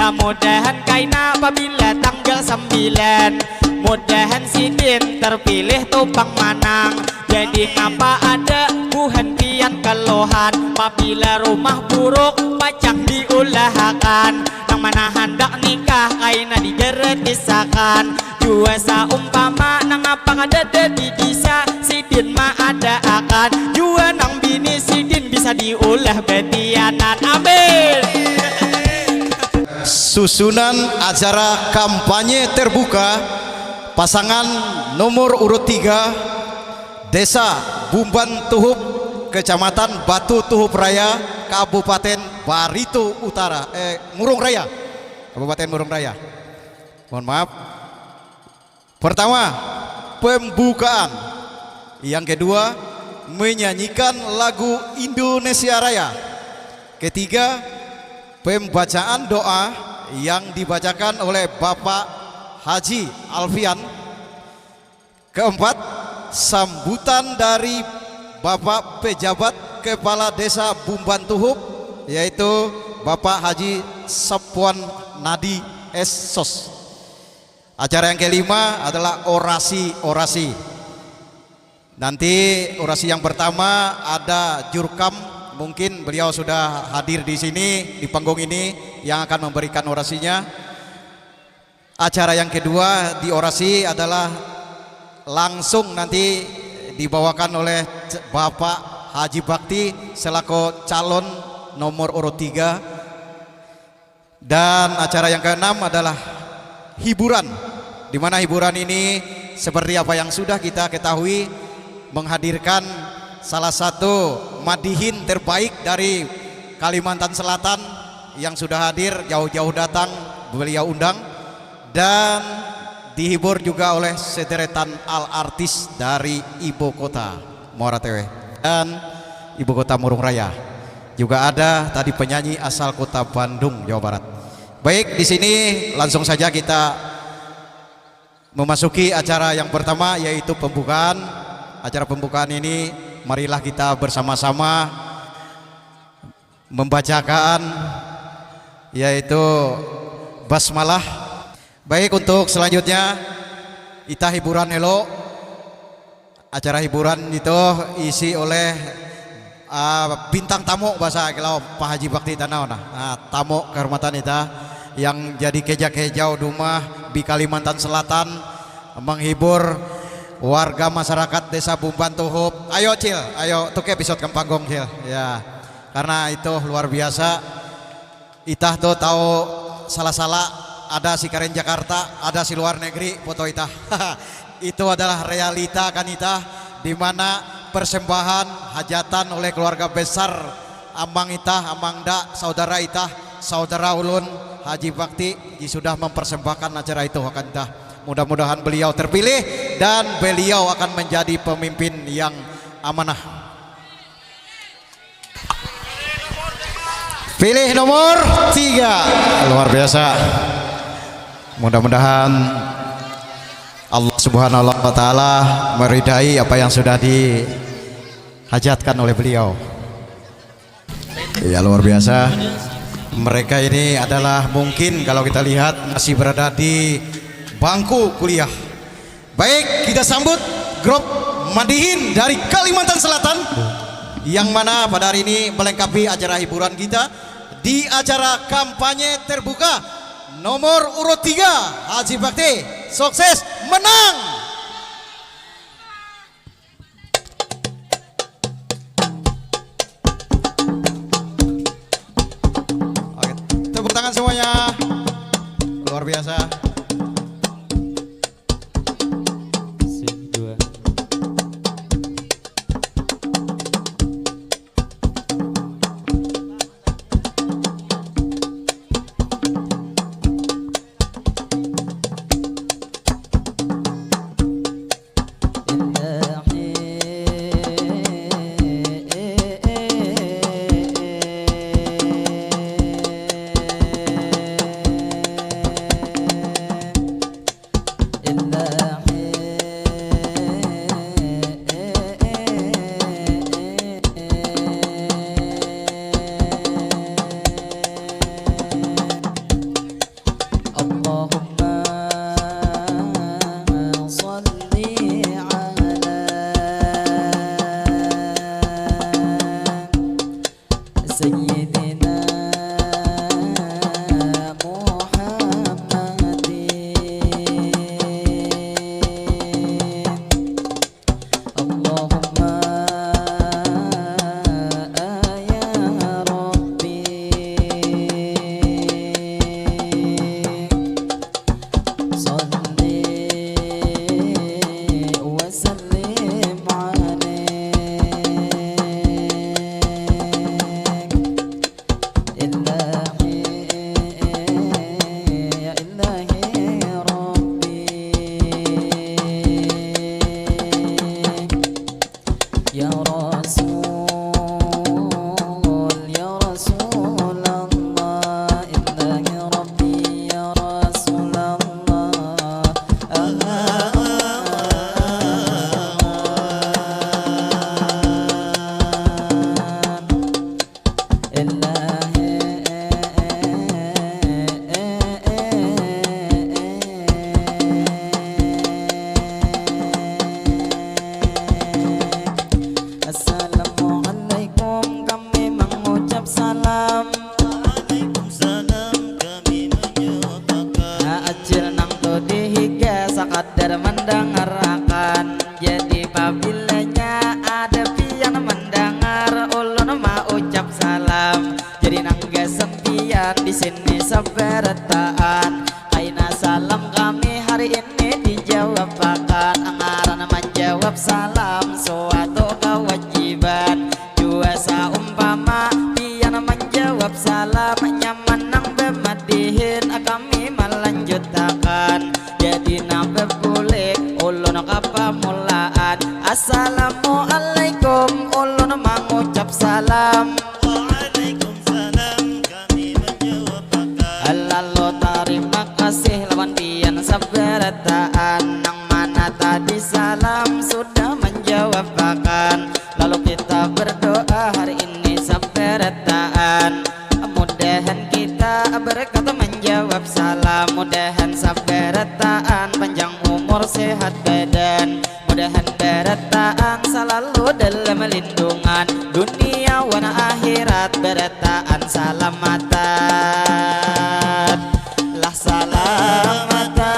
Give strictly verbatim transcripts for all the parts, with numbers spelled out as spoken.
Mudahan kaina pabila tanggal sambilan, mudahan sidin terpilih tu pang manang. Jadi ngapa ada buhan pian keluhan, pabila rumah buruk pacang diulahakan. Nang mana handak nikah kaina digratisakan. Jua saumpama nang apa kadada di disa, sidin maadaakan. Jua nang bini sidin bisa diulah batianan. Amin. Susunan acara kampanye terbuka pasangan nomor urut tiga, Desa Bumban Tuhup, Kecamatan Batu Tuhup Raya, Kabupaten Barito Utara, eh, Murung Raya, Kabupaten Murung Raya. Mohon maaf. Pertama, pembukaan. Yang kedua, menyanyikan lagu Indonesia Raya. Ketiga, pembacaan doa yang dibacakan oleh Bapak Haji Alfian. Keempat, sambutan dari Bapak Pejabat Kepala Desa Bumban Tuhup, yaitu Bapak Haji Sapuan Nadi S Sos. Acara yang kelima adalah orasi-orasi. Nanti orasi yang pertama ada Jurkam, mungkin beliau sudah hadir di sini, di panggung ini, yang akan memberikan orasinya. Acara yang kedua di orasi adalah langsung nanti dibawakan oleh c-, Bapak Haji Bakti selaku calon nomor urut tiga. Dan acara yang keenam adalah hiburan, di mana hiburan ini seperti apa yang sudah kita ketahui, menghadirkan salah satu madihin terbaik dari Kalimantan Selatan yang sudah hadir jauh-jauh datang, beliau undang, dan dihibur juga oleh sederetan al artis dari ibu kota Muara Tewe dan ibu kota Murung Raya. Juga ada tadi penyanyi asal kota Bandung, Jawa Barat. Baik, di sini langsung saja kita memasuki acara yang pertama, yaitu pembukaan. Acara pembukaan ini, marilah kita bersama-sama membacakan, yaitu basmalah. Baik, untuk selanjutnya, kita hiburan helo. Acara hiburan itu isi oleh, ah, bintang tamu bahasa kalau Pak Haji Bakti Tanau nah. Nah, tamu kehormatan kita yang jadi keja-kejau dumah di Kalimantan Selatan menghibur warga masyarakat Desa Bumban Tuhup. Ayo, Cil, ayo tuke episode ke panggung, Cil. Ya, karena itu luar biasa. Itah tuh tahu salah-salah, ada si karen Jakarta, ada si luar negeri, foto itah. Itu adalah realita kan itah, di mana persembahan hajatan oleh keluarga besar amang itah, amang da, saudara itah, saudara ulun Haji Bakti, di sudah mempersembahkan acara itu akan itah. Mudah-mudahan beliau terpilih dan beliau akan menjadi pemimpin yang amanah. Pilih nomor tiga. Luar biasa. Mudah-mudahan Allah Subhanahu wa Ta'ala meridai apa yang sudah dihajatkan oleh beliau. Ya, luar biasa. Mereka ini adalah mungkin kalau kita lihat masih berada di bangku kuliah. Baik, kita sambut grup Madihin dari Kalimantan Selatan, yang mana pada hari ini melengkapi acara hiburan kita di acara kampanye terbuka nomor urut tiga, Haji Bakti. Sukses, menang. Oke, tepuk tangan semuanya. Luar biasa. Sip, dua. berataan. Kaina salam kami hari ini dijawabakan. Ngaran manjawab salam suatu kewajiban. Jua saumpama pian manjawab salam, nyaman nang bamadihin kami malanjutakan. Jadi nang babulik ulun ka pamulaan. Assalamualaikum, ulun mangucap salam. Waalaikumsalam, kami manjawabakan. Lalu tarima kasih lawan pian sabarataan nang mana tadi salam sudah manjawabakan. Lalu kita berdoa hari ini sabarataan. Mudahan kita berkat manjawab salam. Mudahan sabarataan panjang umur, sehat badan. Mudahan barataan salalu dalam lindungan dunia wan akhirat, barataan salamatan lah salamatan.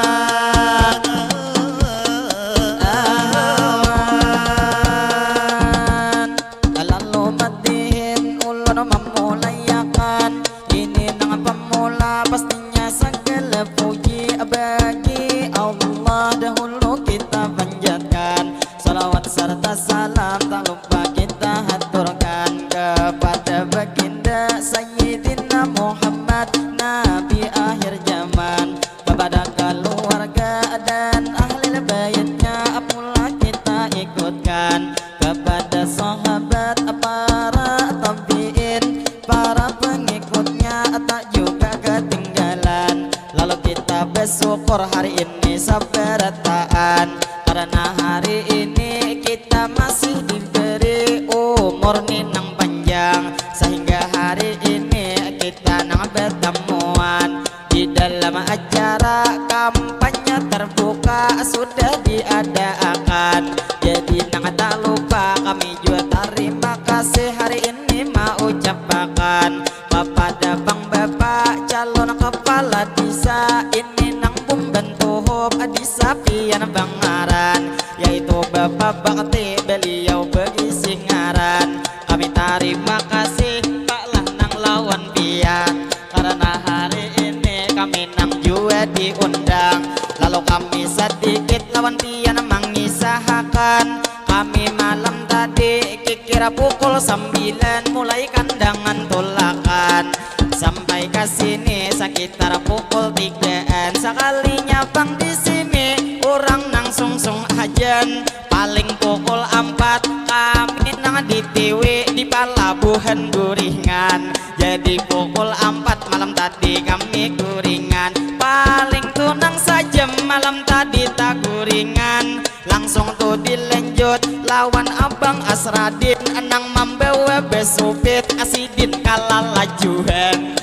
Awan lalu madihin ulun mamulaiakan ini nang pamula, pastinya sagala puji bagi Allah dahulu kita panjatkan. Salawat sarta salam tak lupa kita haturkan kepada baginda Sayyidina Muhammad, Nabi akhir zaman, kepada keluarga dan ahli baitnya pula kita ikutkan, kepada sahabat, para tabiin, para pengikutnya tak juga ketinggalan. Lalu kita bersyukur hari ini sabarataan karena hari ini kita masih diberi umur ni nang panjang, sehingga hari ini kita nang bertemuan di dalam acara kampanye terbuka sudah diadakan. Jadi nang tak lupa kami jua tarima kasih hari ini maucapakan kepada pang bapak calon kepala desa ini nang bumban tuhup desa pian bangaran, yaitu Bapak Bakti, beliau beisi ngaran. Kami tarima kasih Pak Lanang lawan pian karena hari ini kami nang jua diundang. Lalu kami sadikit lawan pian mangisahakan. Kami malam tadi kikira pukul sambilan mulai kandangan tulakan. Sampai ka sini sakitar pukul tigaan. Sakalinya pang di sini urang nang sungsung hajan. Paling pukul ampat kami nang di tiwi di palabuhan Guringan. Jadi pukul ampat malam tadi kami guringan. Paling tu nang sajam malam tadi taguringan. Langsung tu dilanjut lawan Abang Asradin nang mambawa basupit, sidin kalalajuhan.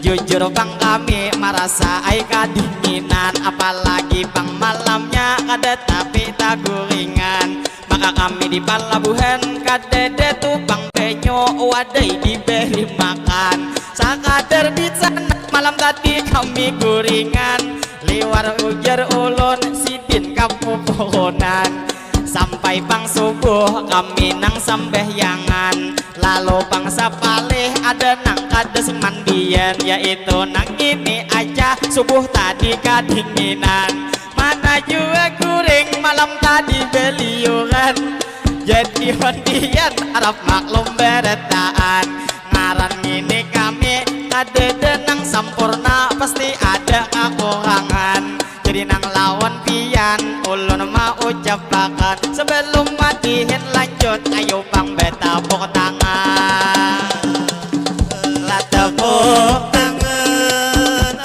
Jujur pang kami marasa ai kadinginan, apalagi pang malamnya kada tapi taguringan. Maka kami di palabuhan kadada tu pang banyu, wadai diberi makan. Sakadar di sana malam tadi kami guringan. Liwar ujar ulun sidin kapupuhunan. Sampai pang subuh kami nang sambahyangan. Lalu pang sapalih ada nang kada sing mandian, yaitu nang ini aja subuh tadi kadinginan. Mana jua guring malam tadi beliuran. Jadi hondian harap maklum barataan. Ngaran ngini kami kadada nang sampurna, pasti ada kakurangan. Jadi nang lawan pian ulun maucapakan. Sebelum madihin lanjut, ayu pang batapuk tangan. Lah tepuk tangan.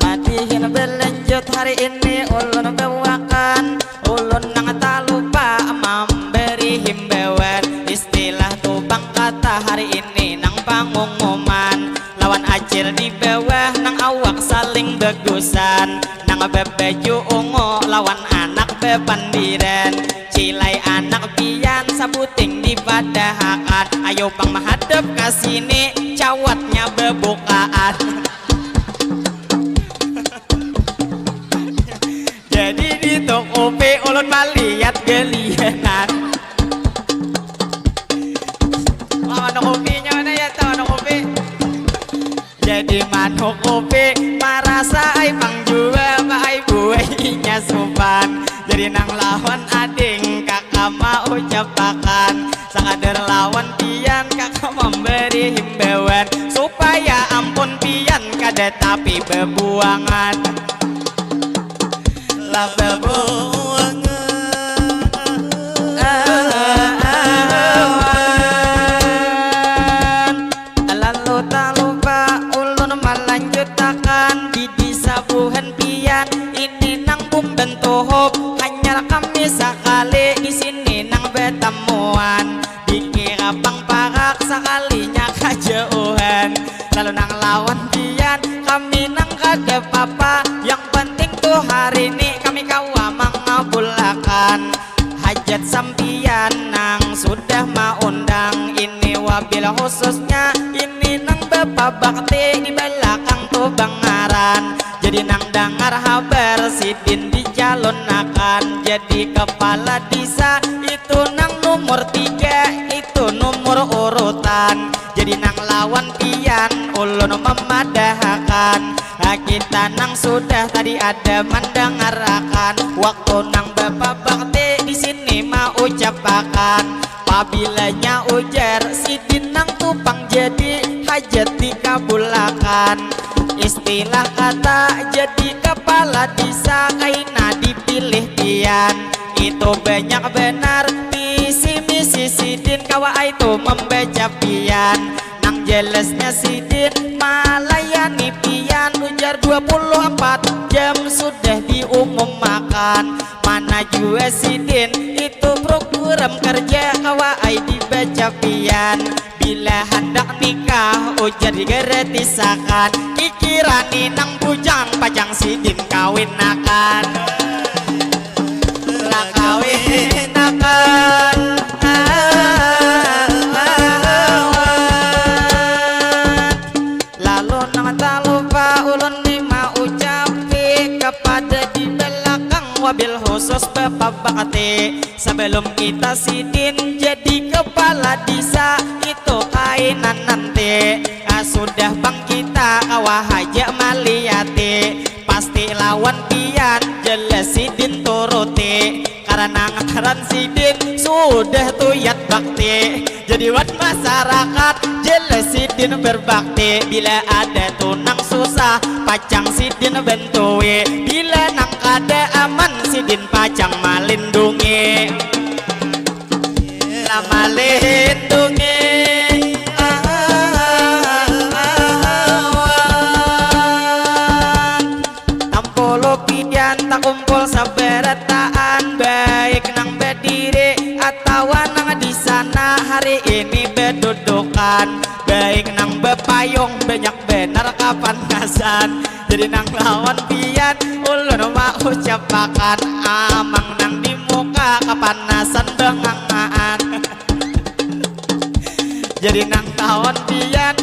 Madihin berlanjut hari ini ulun bawakan. Ulun nang talupa mambari himbauan. Istilah tu pang kata hari ini nang pangumuman. Lawan acil di bawah nang awak saling bagusan. Nang babaju ungu lawan anak bapandiran. Cilai anak pian sabuting dipadahakan. Ayu pang mahadap ka sini, cawatnya babukaan. Jadi ditukupi ulun malihat galianan. Lawan Kopinya mana ya, tahu kopi? Jadi manuk kopi marasa ai pang jua, ai buainya supan. Jadi nang lawan ading kaka mau ucapakan, sakadar lawan pian kaka memberi himbauan supaya ampun pian kada tapi bebuangan. Lah bebuangan. Lalu tak lupa ulun melanjutakan di desa buhan pian ini nang bumben tuhuk hanyar kami sakali di sini nang betamuan. Dikira pang parak sakalinya kajauhan. Lalu nang lawan pian kami nang kada papa. Yang penting tu hari ni kami kawa mangabulakan hajat sampian nang sudah maundang ini wabil khususnya ini nang bapa bakti di balakang tu bangaran. Jadi nang dangar habar sidin dijalunakan jadi kepala desa itu nang nomor tiga itu nomor urutan. Jadi nang lawan pian ulun memadahakan kita nang sudah tadi ada mandangarakan waktu nang bapa bakti di sini maucapakan. Pabilanya ujar sidin nang tupang jadi hajat dikabulakan. Istilah kata jadi kepala desa kaina dipilih pian itu banyak benar visi misi sidin kawa ai tu membaca pian. Nang jelasnya sidin malayani pian ujar dua puluh empat jam sudah diumum makan. Mana jua sidin itu program kerja kawa ai dibaca pian. Bila handak nikah ujar digratisakan. Kikirani nang bujang pacang sidin kawinakan. Lah kawinakan. Lalu nang talupa ulun ni maucapi kepada di belakang wabil khusus bapa bakti. Sebelum kita sidin jadi kepala desa itu kainan nanti. Ah, sudah bang kita kawa haja maliati. Pasti lawan pian jelas sidin turuti. Karena ngaran sidin sudah tuyat bakti. Jadi wan masyarakat jelas sidin berbakti. Bila ada tunang susah pacang sidin bentui. Bila nang kada aman sidin pacang malindungi. Lah malindungi. Tampulu pian takumpul sabarataan baik nang badiri atawa nang di sana hari ini badudukan baik nang bapayung banyak banar kapanasan. Jadi nang lawan pian ulun maucapakan amang nang di muka kapanasan bangangaan. Jadi nang lawan pian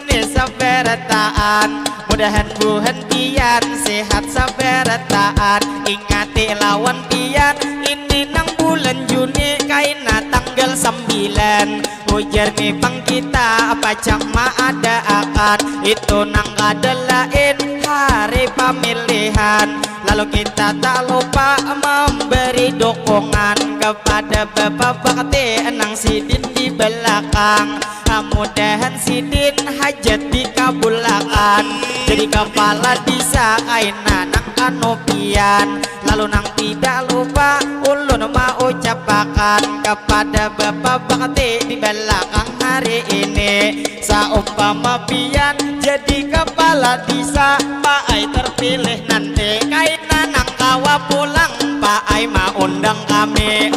ini sabarataan. Mudahan buhan pian sehat sabarataan. Ingati lawan pian ini nang bulan Juni kaina tanggal sambilan. Ujar ni pang kita pacang maadaakan itu nang kada lain hari pamilihan. Lalu kita tak lupa memberi dukungan kepada Bapak Bakti nang sidin di belakang. Mudahan sidin hajat dikabulakan. Jadi kepala desa kaina nang kanupian. Lalu nang tidak lupa ulun maucapakan kepada Bapak Bakti di belakang hari ini. Saumpama pian jadi kepala desa, Pak ai terpilih nanti kaina nang kawa pulang Pak ai maundang kami.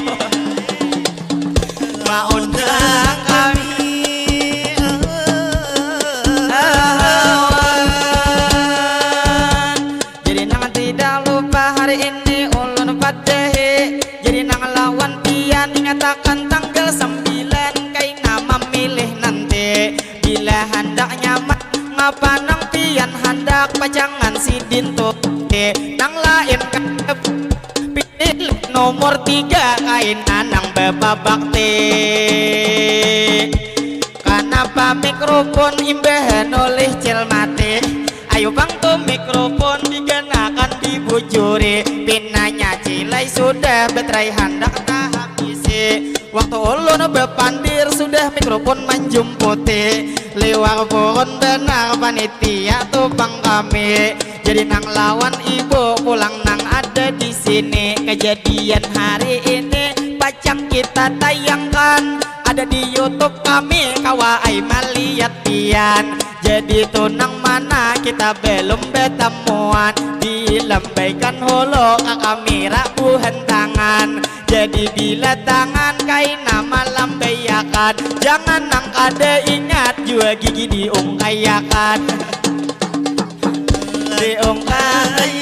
Maundang kami. Jadi nang tidak lupa hari ini ulun padahi. Jadi nang lawan pian ingatakan tanggal sambilan kaina mamilih nanti. Bila handak nyaman ngapa nang pian handak pacangan sidin tu. Nang lain kada pilih nomor tiga kaina nang bababakti. Kana Apa mikrofon imbahan oleh cil mati? Ayo bang tu mikrofon diganakan dibujuri. Pinanya cilai sudah betrai handak tahap isi. Waktu ulun bepandir sudah mikrofon manjumputi. Liwar purun benar panitia tu bang kami. Jadi nang lawan ibu pulang nang ada di sini. Kejadian hari ini pacang kita tayangkan. Ada di YouTube kami kawa ai malihat pian. Jadi tu nang mana kita belum betemuan. Dilambaikan hulu ka kamera buhan tangan. Jadi bila tangan kaina malambaiakan. Jangan nang kada ingat jua gigi diungkaiakan. Diungkaiakan.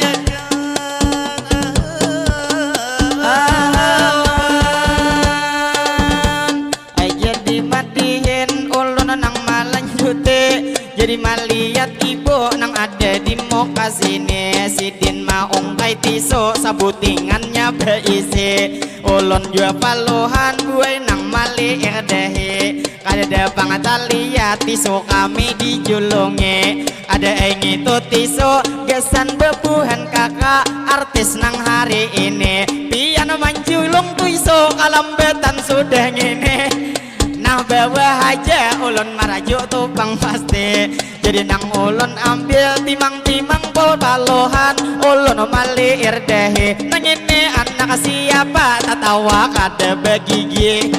Aja dimatihin ulun nang malanjuti. Jadi malihat ibu nang ada di muka sini. Sidin maungkai tisu sabutingannya beisi. Ulun jua paluhan buai nang maliir dahi. Kadada pang taliat tisu kami dijulungi. Ada ai ngitu tisu gasan bebuhan kakak artis nang hari ini. Pian manjulung tisu kalambatan sudah ngini. Nah bawah haja ulun marajuk tu pang pasti. Jadi nang ulun ambil timang-timang pol paluhan. Ulun maliir dahi. Nang ini anak siapa tatawa kada bagigi.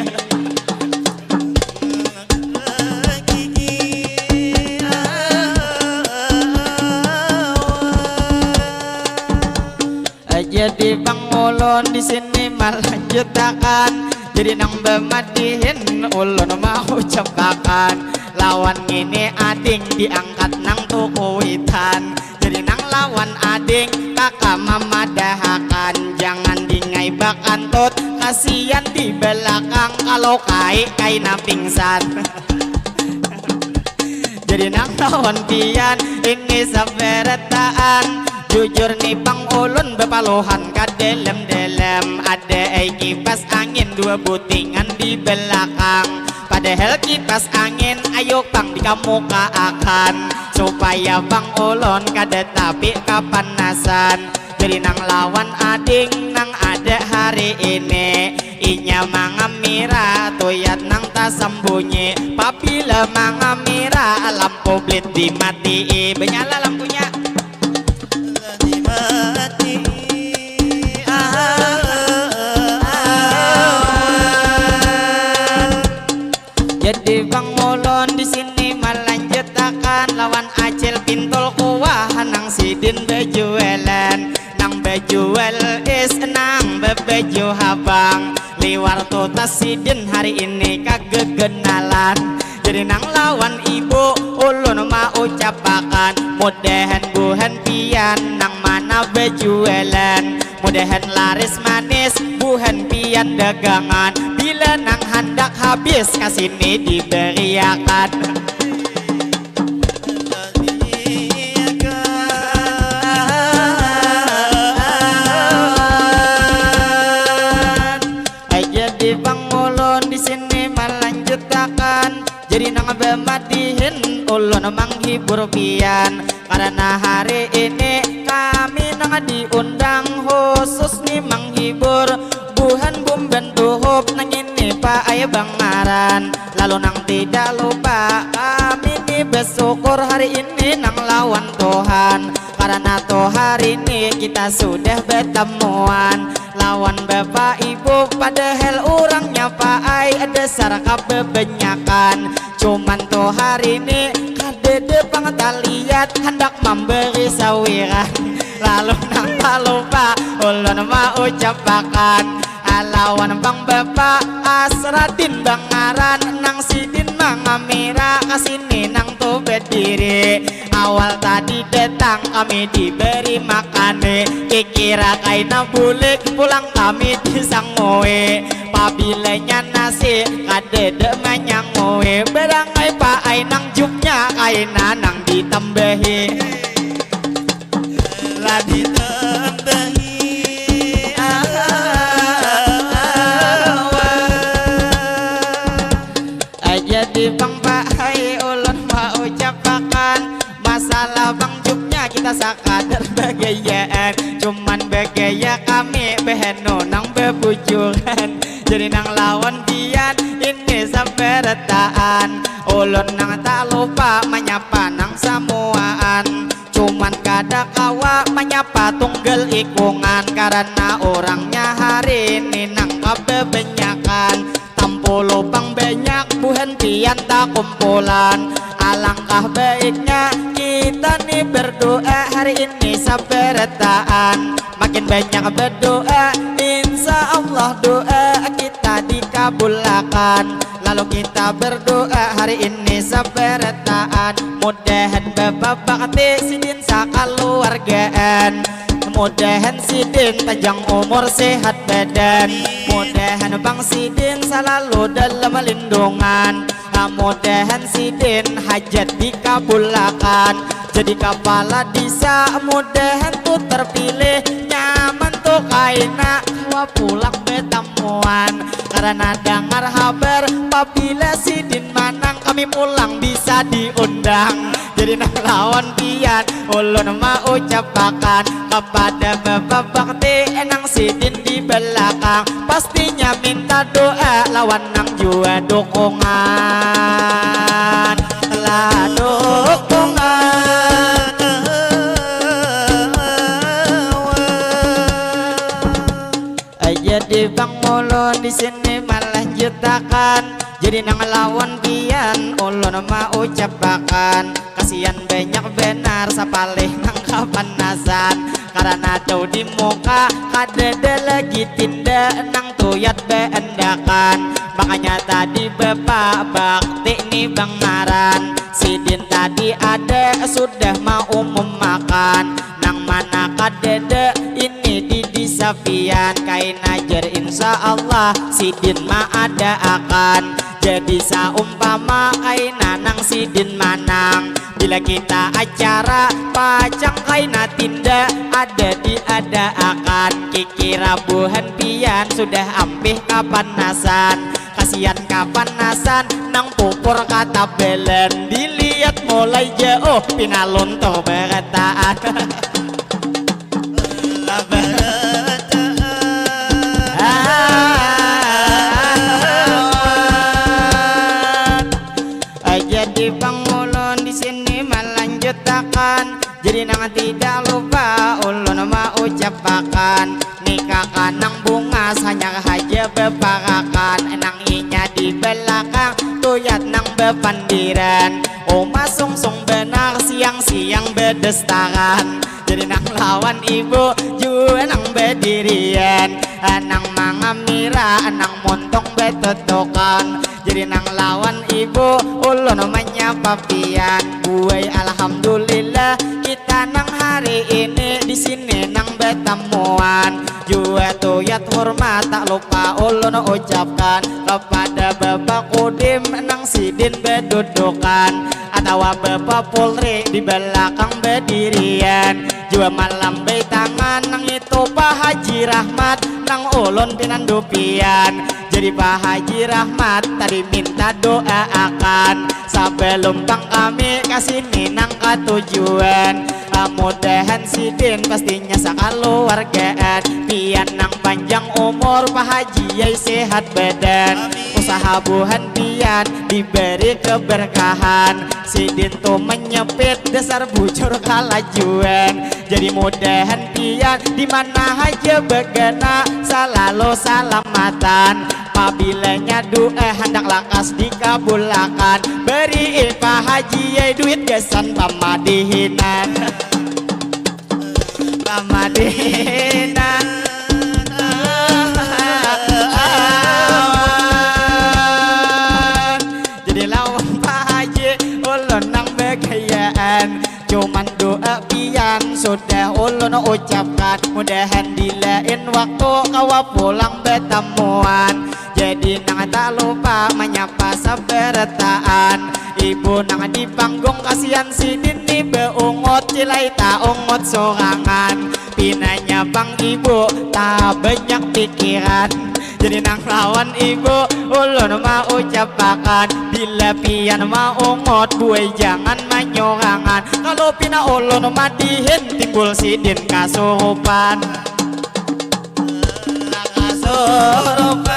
Jadi pang ulun di sini malanjutakan. Jadi nang bemadihin ulun maucapakan. Lawan ngini ading diangkat nang tu kuitan. Jadi nang lawan ading kaka mamadahakan. Jangan dingaibakan tut kasian di belakang kalau kai kaina pingsan. Jadi nang lawan pian ini saberetaan. Jujur ni pang ulun bepaluhan ka dalam-dalam. Ada ai kipas angin dua butingan di belakang. Padahal kipas angin ayo pang dikamukaakan supaya pang ulun kada tapi kapanasan. Jadi nang lawan ading nang ada hari ini. Inya mangamira tuyat nang tasambunyi. Pabila mangamira lampu blit dimatii. Benyala lampunya. Dimatii. Awan. Jadi pang ulun di sini malanjutakan lawan Acil Pintul Kuah nang sidin bejualan. Nang bejual is nang bebaju habang. Liwar tu tas sidin hari ini kagegenalan. Jadi nang lawan ibu ulun maucapakan. Mudahan buhan pian nang mana bejualan. Mudahan laris manis buhan pian dagangan. Bila nang handak habis kasini diberiakan. Jadi pang ulun di sini malanjutakan. Jadi nang bemadihin ulun manghibur pian. Karena hari ini kami nang diundang khusus ni manghibur buhan bumban tuhup nang ini paai bangaran. Lalu nang tidak lupa kami ni bersyukur hari ini nang lawan Tuhan. Karena tuh hari ini kita sudah bertemuan lawan bapak ibu padahal orangnya paai ada saraka bebanyakan. Cuman tuh hari ini kadede pang taliat handak memberi sawiran. Lalu nang talupa ulun maucapakan alawan bang bapak Asradin bangaran nang sidin mangamira kasini nang tu bediri. Awal tadi datang kami diberi makani kikira kaina bulik pulang kami disangui. Pabilanya nasi kadede manyangui berangai paai nang juknya kaina nang ditambahi. Lah ditambahi awan. Jadi pang paai Alah bang juknya kita sakadar bagayaan, cuman bagaya kami behenu nang bebujuran. Jadi nang lawan pian ini sabarataan, ulun nang tak lupa manyapa nang samuaan. Cuman kada kawa manyapa tunggal ikungan, karana urangnya hari ini nang kababanyakan. Tampulu pang banyak buhan pian takumpulan. Alangkah baiknya kita ni berdoa hari ini sabarataan. Makin banyak berdoa, insya Allah doa kita dikabulakan. Lalu kita berdoa hari ini sabarataan. Mudahan babakti sidin sakaluargaan. Mudahan sidin panjang umur sehat badan. Mudahan bang sidin salalu dalam lindungan. Mudahan sidin hajat dikabulakan. Jadi kapala disa mudahan tu terpilih. Nyaman tu kaina kawa pulang betamuan. Karana dangar habar pabila sidin manang kami pulang bisa diundang. Jadi nang lawan pian ulun maucapakan kapada babakti nang sidin di belakang, pastinya minta doa lawan nang jua dukungan. Lah dukungan. Jadi bang ulun di sini malanjutakan. Jadi nang lawan pian ulun maucapakan, kasian banyak banar sapalih nang kapanasan. Karana tahu di muka kadada lagi tinda nang tuyat baandakan. Makanya tadi babakti ni bang ngaran. Sidin tadi ada sudah maumumakan. Nang mana kadada ini di disa pian, kaina jar insya Allah sidin maadaakan. Jadi saumpama kaina nang sidin manang, bila kita acara pacang kaina tinda ada diadaakan. Kikira buhan pian sudah ampih kapanasan. Kasian kapanasan nang pupur katabalan, dilihat mulai jauh pina luntur barataan. Jadi pangulun di sini melanjutakan. Jadi nang tidak lupa ulun maucapakan, nikah kanang bungas hanyar haja beparakan. Nang inya di belakang tuyat nang bepandiran. Uma sungsung benar siang-siang bedastaran. Jadi nang lawan ibu jua nang bedirian. Nang mangamira nang muntung betutukan. Jadi nang lawan ibu ulun manyapa pian. Buai alhamdulillah kita nang hari ini di sini nang betamuan. Jua tuyat hormat tak lupa ulun ucapkan kepada Bapak Kodim nang sidin bedudukan atawa Bapak Polri di belakang bedirian. Jua malambai tangan nang itu Pak Haji Rahmat nang ulun pinandupian. Jadi Pak Haji Rahmat tadi minta doa akan sebelum pang kami kasini nang katujuan. Mudahan sidin pastinya sakaluargaan pian nang panjang umur Pak Haji ai sehat badan. Usaha buhan pian diberi keberkahan. Sidin tu menyepit dasar bujur kalajuan. Jadi mudahan pian di mana haja bagana salalu salamatan. Pabilanya doa handak lakas dikabulakan. Beri Pak Haji ai duit gasan pamadihinan. Pamadihinan. Jadi lawan Pak Haji ulun nang begayaan. Cuman doa pian sudah ulun ucapkan. Mudahan di lain waktu kawa pulang betamuan. Jadi nang tak lupa manyapa sabarataan. Ibu nang di panggung kasian sidin ni beungut cilai taungut sorangan. Pinanya pang ibu tak banyak pikiran. Jadi nang lawan ibu ulun maucapakan, bila pian maungut buai jangan manyurangan. Kalau pina ulun madihin timbul sidin kasurupan. Kasurupan.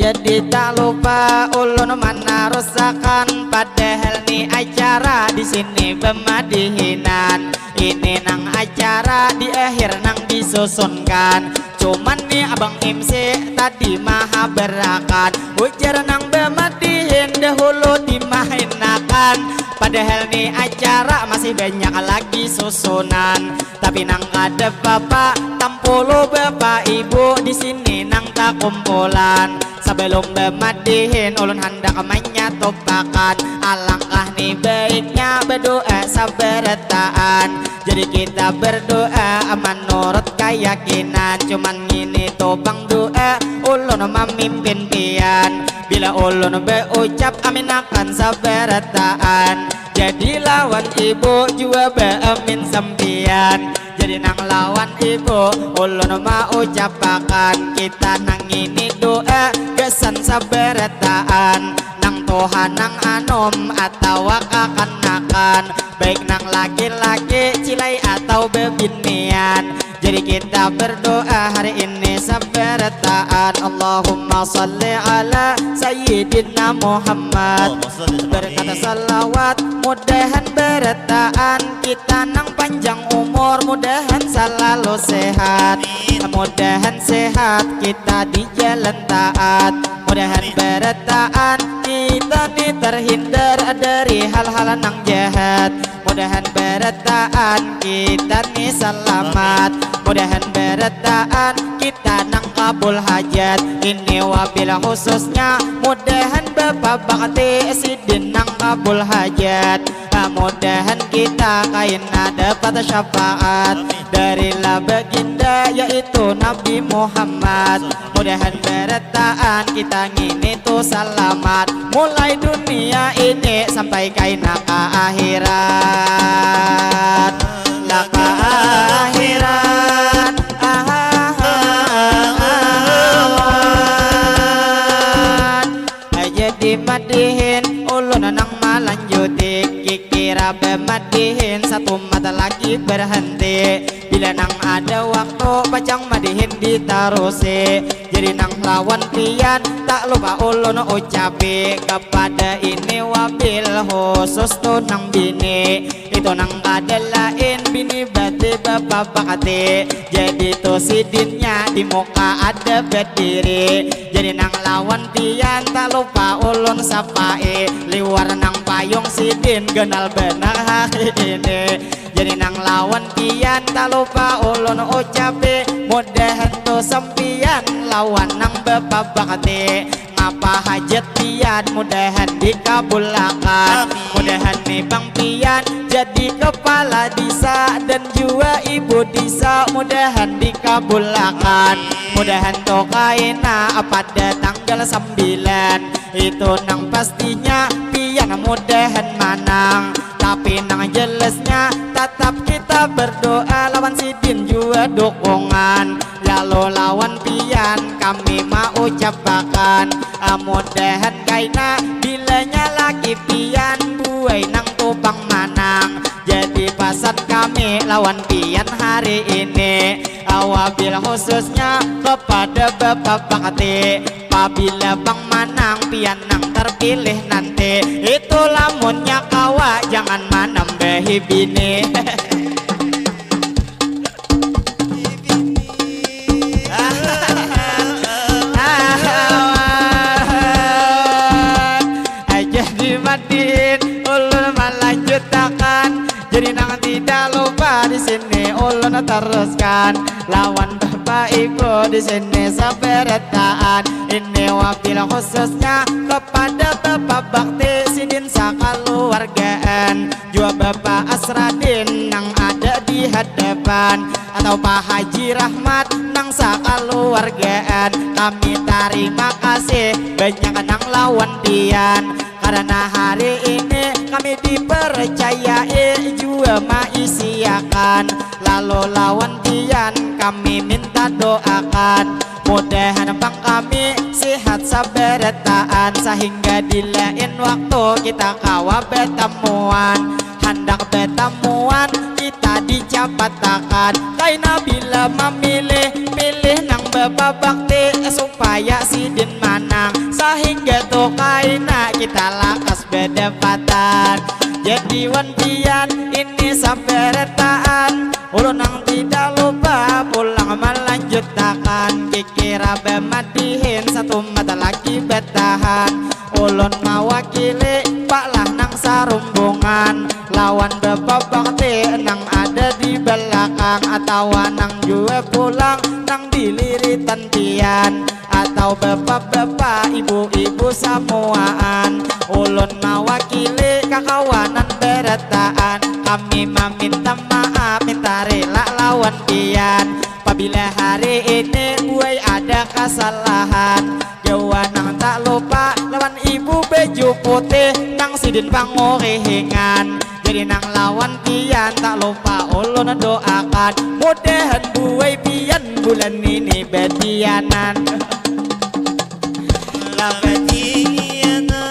Jadi tak lupa ulun manarusakan, padahal ni acara di sini bemadihinan. Ini nang acara di akhir nang disusunkan. Cuman ni abang M C tadi maha berakan, ujar nang bemadihin dahulu dimainakan. Padahal ni acara masih banyak lagi susunan. Tapi nang kada papa, tampulu bapa ibu di sini nang takumpulan. Sabalum bamadihin ulun handak manyatupakan, alangkah ni baiknya badoa sabarataan. Jadi kita berdoa manurut kayakinan, cuman ngini tu pang doa ulun mamimpin pian. Bila ulun baucap aminakan sabarataan. Jadi lawan ibu jua baamin sampian. Jadi nang lawan ibu ulun maucapakan, kita nang ini doa gasan sabarataan, nang tuha nang anum atawa kakanakan, baik nang laki-laki cilai atau bebinian. Jadi kita berdoa hari ini sabarataan. Allahumma salli ala Sayyidina Muhammad. Allahumma salli ala Berkata Muhammad. Salawat, mudahan barataan kita nang panjang umur, mudahan selalu sehat. Amin. Mudahan sehat kita di jalan taat. Mudahan Amin. Barataan kita ni terhindar dari hal-hal nang jahat. Mudahan barataan kita ni selamat. Mudahan barataan kita nang kabul hajat. Ini wabil khususnya mudahan bapa bakti sidin nang kabul hajat. Mudahan kita kaina dapat syafaat dari la baginda yaitu Nabi Muhammad. Mudahan barataan kita ngini tu salamat mulai dunia ini sampai kaina ka akhirat. La ka akhirat. Ahahahahawan. Jadi madihin ulun nang malanjuti, kikira bamadihin satumat lagi berhenti. Bila nang ada waktu pacang madihin ditarusi. Jadi nang lawan pian tak lupa ulun ucapi kepada ini wabil khusus tu nang bini. Itu nang kada lain bini bati bapa bakti. Jadi tu sidinnya di muka ada berdiri. Jadi nang lawan pian tak lupa ulun sapai. Liwar nang payung sidin ganal banar hari ini. Jadi nang lawan pian tak lupa ulun ucapi, mudahan tu sampian lawan nang bapa bakti. Ngapa hajat pian mudahan dikabulakan. Amin. Mudahan ni bang pian jadi kepala desa dan jua ibu desa, mudahan dikabulakan. Amin. Mudahan tu kaina pada tanggal sambilan. Itu nang pastinya pian mudahan manang. Tapi nang jelasnya tatap kita berdoa lawan sidin jua dukungan. Lalu lawan pian kami maucapakan, ah, mudahan kaina bilanya laki pian buai nang tu pang manang. Jadi pasan kami lawan pian hari ini, ah, wabil khususnya kepada Bapak Bakti. Pabila pang manang pian nang terpilih nanti, itu lamunnya kawa jangan manambahi bini. Jadi madihin ulun malanjutakan. Jadi nang tidak lupa di sini ulun teruskan lawan Bapak Ibu di sini sabarataan. Ini wabil khususnya kepada Bapak Bakti sidin sakaluargaan, jua Bapak Asradin nang ada di hadapan, atau Pak Haji Rahmat nang sakaluargaan. Kami tarima kasih banyak nang lawan pian. Karena hari ini Kami dipercayai jua maisiakan, lalu lawan pian kami minta doakan. Mudahan pang kami sihat sabarataan, sahingga di lain waktu kita kawa batamuan. Handak batamuan kita dicapatakan, kaina bila mamilih, pilih nang bapabakti supaya sidin manang, sahingga tu kaina kita lakas badapatan. Jadi wan pian ini sabarataan, ulun nang tidak lupa pulang malanjutakan, kikira bamadihin satumat lagi batahan. Ulun mawakili pak lah nang sarumbungan, lawan bapabakti nang ada di balakang, atawa nang jua pulang nang diliritan pian, atau bapa-bapa, ibu-ibu samuaan. Ulun mawakili kakawanan barataan, kami maminta maaf, minta rila lawan pian. Pabila hari ini buai ada kasalahan, gawa nang tak lupa lawan ibu baju putih nang sidin pangurihingan. Jadi nang lawan pian tak lupa ulun doakan, mudahan buai pian bulan ini batianan. Lah batianan.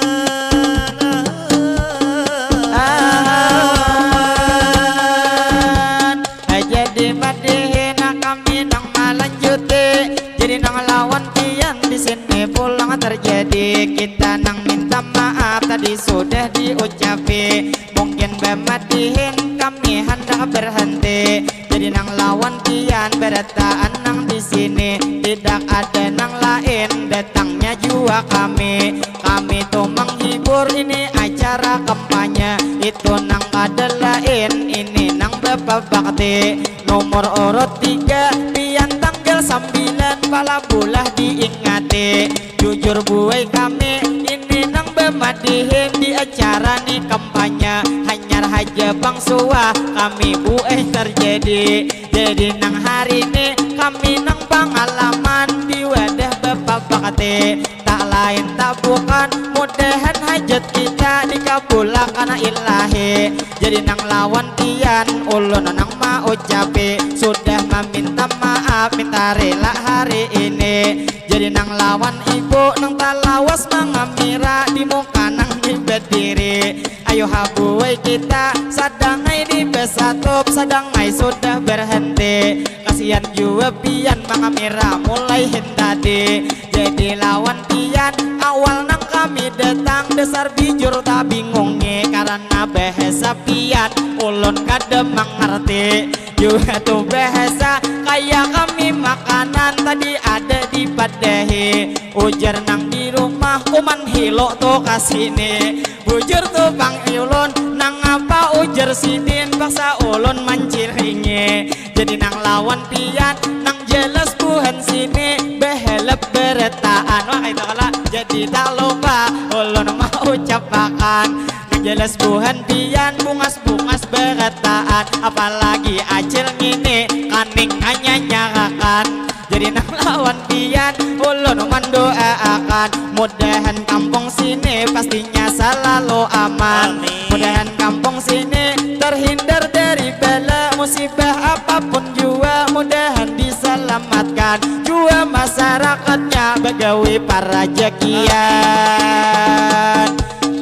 Jadi madihin kami nang malanjuti. Jadi nang lawan pian di sini pulang terjadi. Kita nang minta maaf tadi sudah diucapi. Mungkin bamadihin kami handak berhenti. Jadi nang lawan pian barataan nang di sini, tidak ada nang lain, datangnya jua kami. Kami tu menghibur, ini acara kampanye, itu nang kada lain, ini nang bapabakti. Nomor urut tiga, pian tanggal sambilan, pala bulah diingati. Jujur buai kami, ini nang bamadihin di acara ni kampanye, hanyar haja pang suah kami buai terjadi. Jadi nang hari ni kami nang pangalaman di wadah bapabakti, tak lain tak bukan, mudahan hajat kita dikabulakan ilahi. Jadi nang lawan pian ulun nang maucapi, sudah maminta maaf, minta rila hari ini. Jadi nang lawan ibu nang talawas mangamira di muka nang ni badiri. Ayu ha buai kita sadangai di besatup, sadangai sudah berhenti. Kasian jua pian mangamira mulai hintadi. Jadi lawan pian awal nang kami datang, dasar bijur tabingungi karana bahasa pian ulun kada mangarti. Jua tu bahasa kaya kami makanan tadi ada dipadahi. Ujar nang di rumah, kuman hilo tu ka sini. Bujur tu pang ulun, nangapa ujar sidin, paksa ulun manciringi. Jadi nang lawan pian, nang jelas buhan sini, bahalap barataan. Wah, itu kala. Jadi tak lupa ulun maucapakan, nang jelas buhan pian bungas-bungas barataan, apalagi acil ngini kaning anyanyarakan. Jadi nang lawan pian ulun mandoaakan, mudahan kampung sini pastinya salalu aman. Amin. Mudahan kampung sini terhindar dari bala musibah apapun jua, mudahan disalamatkan jua masyarakatnya bagawi parajakian.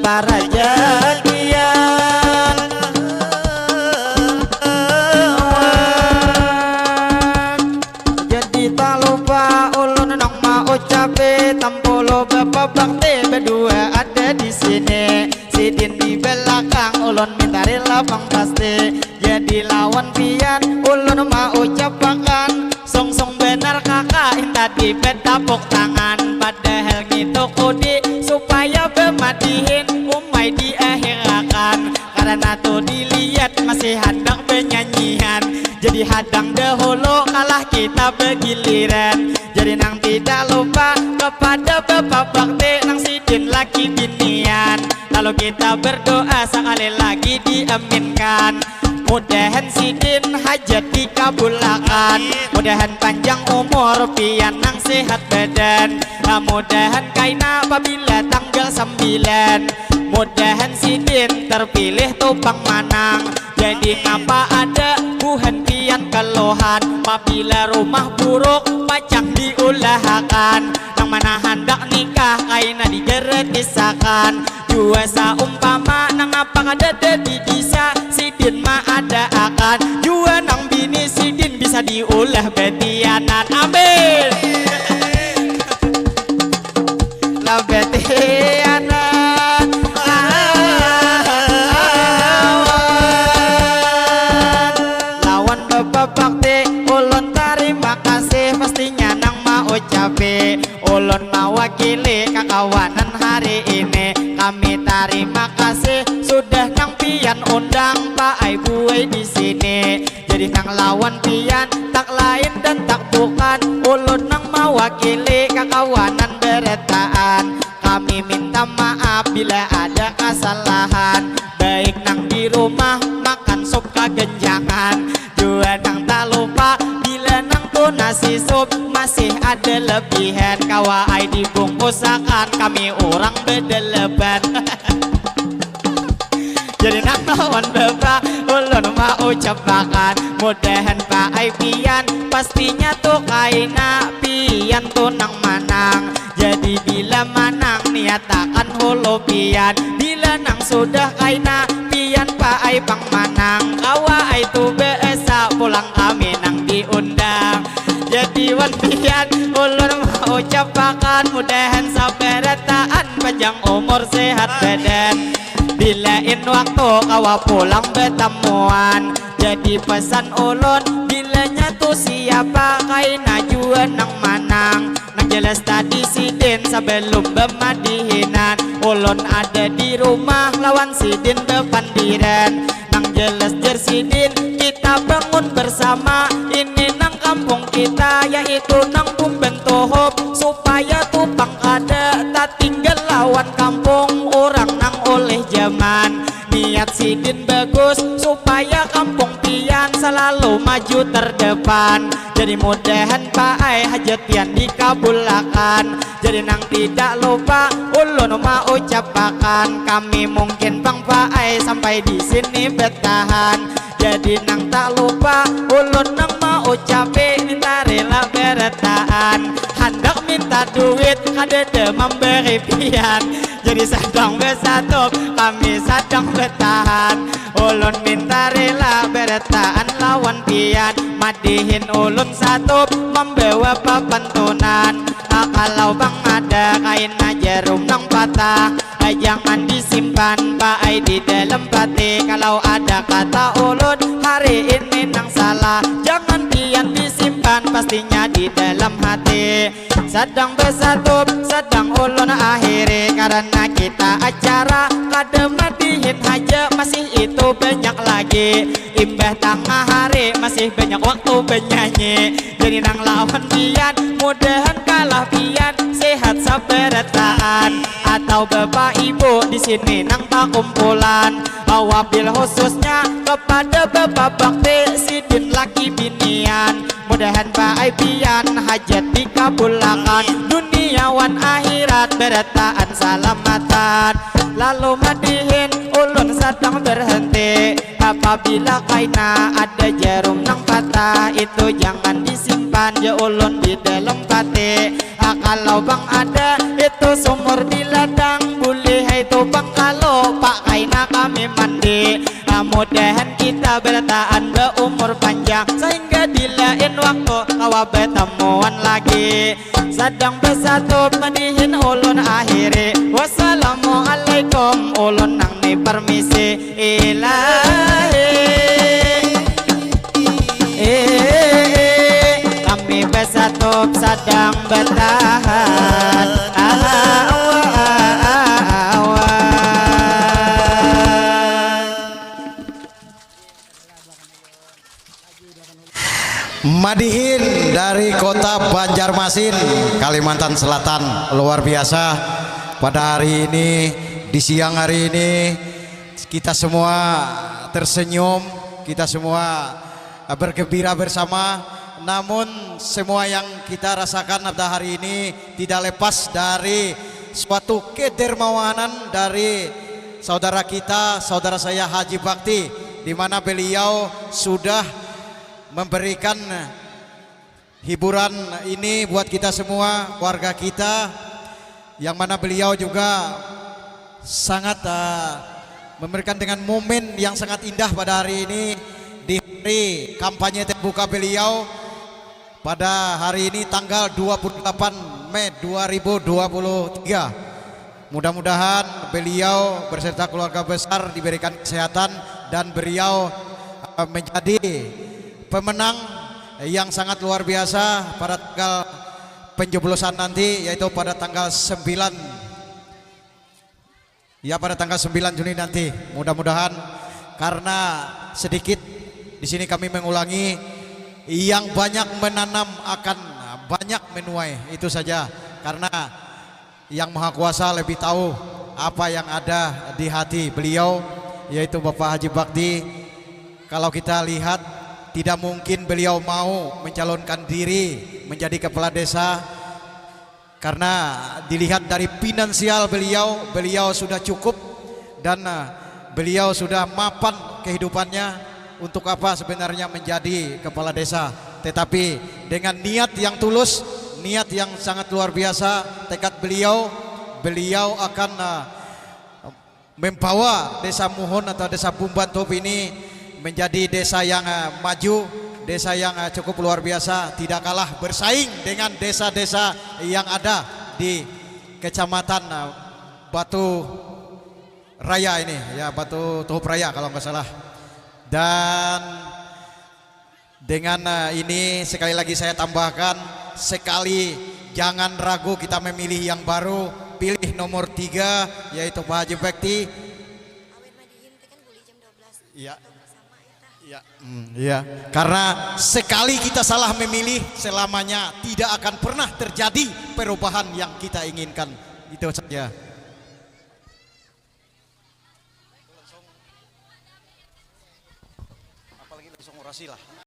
Parajakian. Jadi tak lupa ulun nang maucapi, tampulu bapa bakti badua ada di sini. Sidin di balakang ulun minta rila pang pasti. Jadi lawan pian ulun maucapakan, sungsung banar kaka inta di batapuk tangan. Padahal ngitu kudi supaya bamadihin umai diakhirakan. Karana tu dilihat masih handak banyanyian, jadi hadang dahulu kalah kita bagiliran. Jadi nang tidak lupa kepada bapa bakti nang sidin laki binian. Lalu kita berdoa sakali lagi diaminkan. Mudahan sidin hajat dikabulakan. Amin. Mudahan panjang umur pian nang sehat badan. Mudahan kaina pabila tanggal sambilan. Mudahan sidin terpilih tu pang manang. Jadi ngapa ada buhan pian keluhan? Pabila rumah buruk pacang diulahakan. Nang mana handak nikah kaina digratisakan. Jua saumpama nangapa kadada di disa, sidin maadaakan. Jua nang bini sidin bisa diulah batianan. Amin. Lah batianan lawan Bapa Bakti, ulun tarima kasih pastinya nang maucapi. Ulun mawakili kakawanan hari ini. Kami tarima kasih sudah nang pian undang Pak Ai buai di sini. Jadi nang lawan pian tak lain dan tak bukan, ulun nang mawakili kakawanan barataan. Kami minta maaf bila ada kasalahan, baik nang di rumah makan sup kaganjangan, jua nang talupa bila nang tu nasi sup masih ada lebihan, kawa ai dibungkusakan kami urang badalaban. Jadi nang lawan Bapa ulun maucapakan, mudahan Pak Ai pian pastinya tu kaina pian tu nang manang. Jadi bila manang niatakan hulu pian, bila nang sudah kaina pian Pak Ai pang manang. Kawa ai tu baasa pulang kami nang diundang. Jadi wan pian ulun maucapakan, mudahan sabarataan panjang umur sehat badan. Di lain waktu kawa pulang batamuan. Jadi pesan ulun, bilanya tu siapa kaina jua nang manang. Nang jelas tadi sidin sabalum bamadihinan, ulun ada di rumah lawan sidin bapandiran. Nang jelas jar sidin kita bangun bersama. Ini nang kampung kita yaitu nang Bumban Tohop, supaya tu pang kada tatinggal lawan kampung urang nang ulih jaman. Niat sidin bagus supaya kampung pian salalu maju terdepan. Jadi mudahan Pak Ai hajat pian dikabulakan. Jadi nang tidak lupa ulun maucapakan, kami mungkin pang Pak Ai sampai di sini batahan. Jadi nang tak lupa ulun nang maucapi, minta rila barataan. Handak minta duit kadada mambari pian. Jadi sadang basatup kami sadang batahan. Ulun minta rila barataan lawan pian. Madihin ulun satup mambawa papantunan. Ah, kalau pang ada kaina jarum nang patah, ah, jangan disimpan Pak Ai di dalam pati. Kalau ada kata ulun hari ini nang salah, jangan pian disimpan pastinya di dalam hati. Sadang basatup sadang ulun akhiri karana kita acara kada madihin haja, masih itu banyak lagi. Imbah tangah hari masih banyak waktu banyanyi. Jadi nang lawan pian, mudahan kalah pian, sehat sabarataan. Atau bapak ibu di sini nang takumpulan, wabil khususnya kepada bapak bakti sidin laki binian. Mudahan Pak Ai pian hajat dikabulakan, dunia wan akhirat barataan salamatan. Lalu madihin ulun sadang berhenti. Apabila kaina ada jarum nang patah, itu jangan disimpan ja ulun di dalam pati. Ah, kalau pang ada itu sumur di ladang, bulih itu pang kalu Pak kaina kami mandi. Ah, mudahan kita barataan baumur panjang sehingga di lain waktu kawa batamuan lagi. Sadang basatup madihin ulun akhiri. Wassalamualaikum, ulun nang ni permisi. Ilahi, eh, kami basatup sadang batahan. Ah, ah, ah, ah, ah. Madihin dari kota Banjarmasin, Kalimantan Selatan, luar biasa. Pada hari ini, di siang hari ini, kita semua tersenyum, kita semua bergembira bersama. Namun, semua yang kita rasakan pada hari ini tidak lepas dari suatu kedermawanan dari saudara kita, saudara saya Haji Bakti, di mana beliau sudah memberikan hiburan ini buat kita semua, warga kita, yang mana beliau juga sangat uh, memberikan dengan momen yang sangat indah pada hari ini, di hari kampanye terbuka beliau pada hari ini, tanggal dua puluh delapan Mei dua ribu dua puluh tiga. Mudah-mudahan beliau beserta keluarga besar diberikan kesehatan dan beliau uh, menjadi pemenang yang sangat luar biasa pada tanggal penjeblosan nanti, yaitu pada tanggal sembilan, ya, pada tanggal sembilan Juni nanti. Mudah-mudahan, karena sedikit di sini kami mengulangi, yang banyak menanam akan banyak menuai, itu saja. Karena Yang Maha Kuasa lebih tahu apa yang ada di hati beliau, yaitu Bapak Haji Bakti. Kalau kita lihat, tidak mungkin beliau mau mencalonkan diri menjadi kepala desa karena dilihat dari finansial beliau, beliau sudah cukup dan uh, beliau sudah mapan kehidupannya. Untuk apa sebenarnya menjadi kepala desa? Tetapi dengan niat yang tulus, niat yang sangat luar biasa, tekad beliau, beliau akan uh, membawa Desa Muhun atau Desa Bumban Tuhup ini menjadi desa yang uh, maju, desa yang uh, cukup luar biasa, tidak kalah bersaing dengan desa-desa yang ada di Kecamatan uh, Batu Raya ini, ya, Batu Tuhup Raya kalau nggak salah. Dan dengan uh, ini sekali lagi saya tambahkan, sekali jangan ragu kita memilih yang baru, pilih nomor tiga, yaitu Pak Haji Bekti. Iya. Iya. Hmm, iya. Karena sekali kita salah memilih, selamanya tidak akan pernah terjadi perubahan yang kita inginkan. Itu saja. Apalagi langsung orasi lah.